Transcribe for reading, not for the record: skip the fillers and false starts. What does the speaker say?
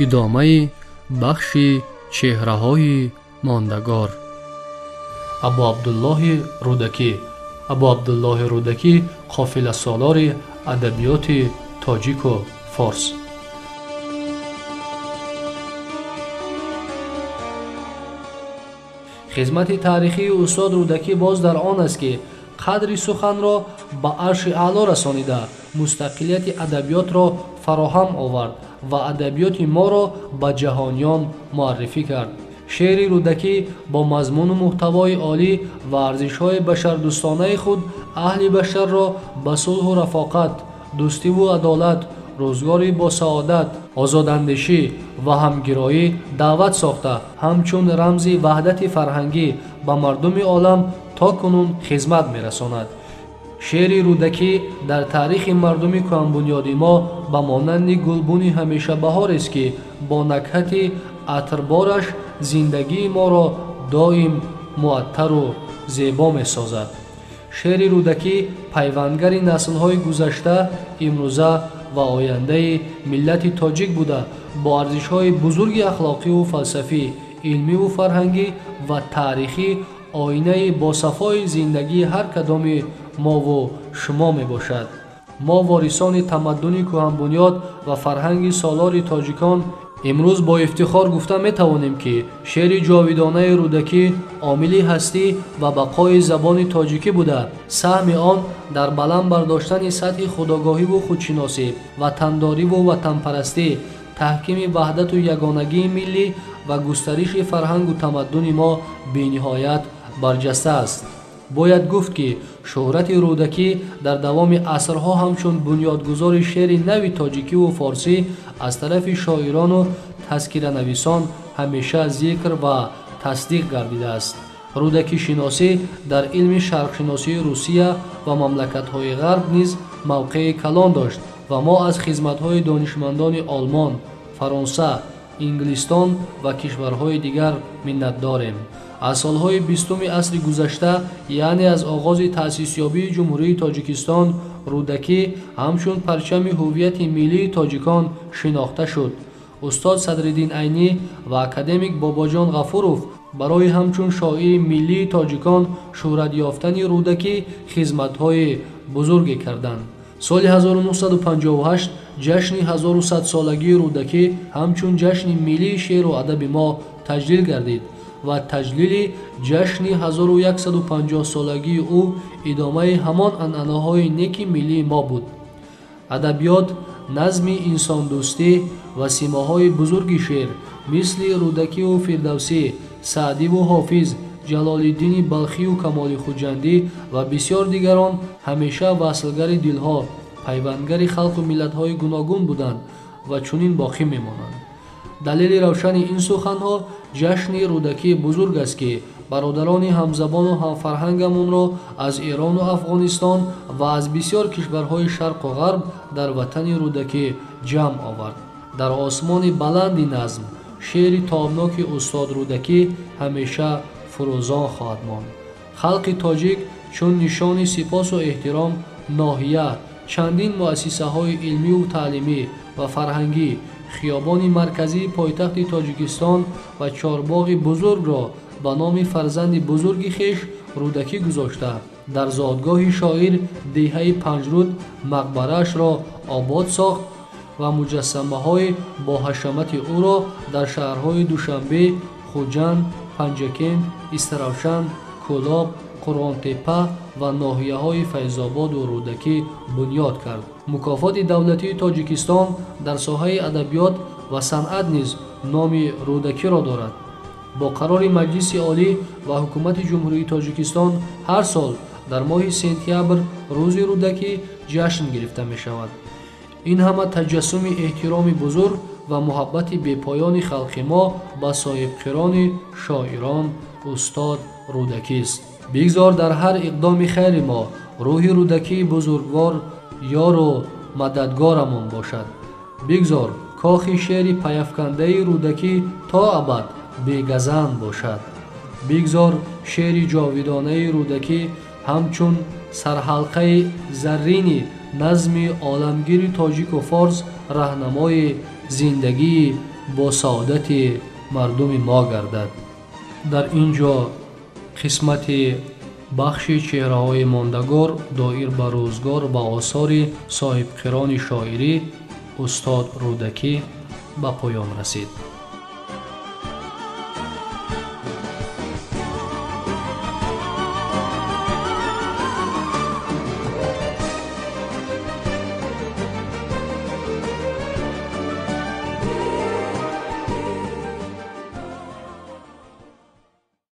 Идомаи бахши чеҳраҳои мондагор. Абу Абдуллоҳи Рӯдакӣ. Абу Абдуллоҳи Рӯдакӣ қофиласолори адабиёти тоҷику форс. Хизмати таърихии устод Рӯдакӣ боз дар он аст, ки қадри суханро ба арши аъло расонида, мустақилияти адабиётро фароҳам овард ва адабиёти моро ба ҷаҳониён муаррифӣ кард. Шеъри Рӯдакӣ бо мазмуну муҳтавои олӣ ва арзишҳои башардӯстонаи худ аҳли башарро ба сулҳу рафоқат, дӯстиву адолат, рӯзгори босаодат, озодандешӣ ва ҳамгироӣ даъват сохта, ҳамчун рамзи ваҳдати фарҳангӣ ба мардуми олам то кунун хизмат мерасонад. Шеъри Рӯдакӣ дар таърихи мардуми кӯҳанбунёди мо ба монанди гулбуни ҳамешабаҳорест, ки бо накҳати атрбораш зиндагии моро доим муаттару зебо месозад. Шеъри Рӯдакӣ пайвандгари наслҳои гузашта, имрӯза ва ояндаи миллати тоҷик буда, бо арзишҳои бузурги ахлоқиву фалсафӣ, илмиву фарҳангӣ ва таърихӣ оинаи босафои зиндагии ҳар кадоми мову шумо мебошад. Мо ворисони тамаддуни кӯҳанбунёд ва фарҳанги солори тоҷикон имрӯз бо ифтихор гуфта метавонем, ки шеъри ҷовидонаи Рӯдакӣ омили ҳастӣ ва бақои забони тоҷикӣ буда, саҳми он дар баланд бардоштани сатҳи худогоҳиву худшиносӣ, ватандориву ватанпарастӣ, таҳкими ваҳдату ягонагии миллӣ ва густариши фарҳангу тамаддуни мо бениҳоят барҷаста аст. Бояд гуфт, ки шӯҳрати Рӯдакӣ дар давоми асрҳо ҳамчун бунёдгузори шеъри нави тоҷикиву форсӣ аз тарафи шоирону тазкиранависон ҳамеша зикр ва тасдиқ гардидааст. Рӯдакишиносӣ дар илми шарқшиносии Русия ва мамлакатҳои ғарб низ мавқеи калон дошт ва мо аз хизматҳои донишмандони Олмон, Фаронса, Инглистон ва кишварҳои дигар миннатдорем. Аз солҳои 20-уми асри гузашта, яъне аз оғози таъсисёбии Ҷумҳурии Тоҷикистон, Рӯдакӣ ҳамчун парчами ҳуввияти миллии тоҷикон шинохта шуд. Устод Садриддин Айнӣ ва академик Бобоҷон Ғафуров барои ҳамчун шоири миллии тоҷикон шӯҳрат ёфтани Рӯдакӣ хизматҳои бузурге карданд. Соли 1958 ҷашни 1100-солагии Рӯдакӣ ҳамчун ҷашни миллии шеъру адаби мо таҷлил гардид ва таҷлили ҷашни 1150-солагии ӯ идомаи ҳамон анъанаҳои неки миллии мо буд. Адабиёт, назми инсондӯстӣ ва симоҳои бузурги шеър мисли Рӯдакиву Фирдавсӣ, Саъдиву Ҳофиз, Ҷалолиддини Балхию Камоли Хуҷандӣ ва бисёр дигарон ҳамеша васлгари дилҳо, пайвандгари халқу миллатҳои гуногун буданд ва чунин боқӣ мемонанд. Далели равшани ин суханҳо ҷашни Рӯдакии бузург аст, ки бародарони ҳамзабону ҳамфарҳангамонро аз Эрону Афғонистон ва аз бисёр кишварҳои шарқу ғарб дар ватани Рӯдакӣ ҷамъ овард. Дар осмони баланди назм шеъри тобноки устод Рӯдакӣ ҳамеша фурӯзон хоҳад монд. Халқи тоҷик чун нишони сипосу эҳтиром ноҳия, чандин муассисаҳои илмиву таълимӣ ва фарҳангӣ, хиёбони марказии пойтахти Тоҷикистон ва чорбоғи бузургро ба номи фарзанди бузурги хеш Рӯдакӣ гузошта, дар зодгоҳи шоир деҳаи Панҷруд мақбараашро обод сохт ва муҷассамаҳои бо ҳашамати ӯро дар шаҳрҳои Душанбе, Хуҷанд, Панҷакент, Истаравшан, Кӯлоб, Қурғонтеппа ва ноҳияҳои Файзободу Рӯдакӣ бунёд кард. Мукофоти давлатии Тоҷикистон дар соҳаи адабиёт ва санъат низ номи Рӯдакиро дорад. Бо қарори Маҷлиси Олӣ ва Ҳукумати Ҷумҳурии Тоҷикистон ҳар сол дар моҳи сентябр рӯзи Рӯдакӣ ҷашн гирифта мешавад. Ин ҳама таҷассуми эҳтироми бузург ва муҳаббати бепоёни халқи мо ба соҳибқирони шоирон устод Рӯдакист. Бигзор дар ҳар иқдоми хайри мо рӯҳи Рӯдакии бузургвор ёру мададгорамон бошад. Бигзор кохи шеъри паяфкандаи Рӯдакӣ то абад бегазанд бошад. Бигзор шеъри ҷовидонаи Рӯдакӣ ҳамчун сарҳалқаи заррини назми оламгири тоҷику форс раҳнамои зиндагии Бо саодати мардуми мо гардад. Дар ин ҷо қисмати бахши чеҳраҳои мондагор доир ба рӯзгор ва осори соҳибқирони шоирӣ устод Рӯдакӣ ба поён расид.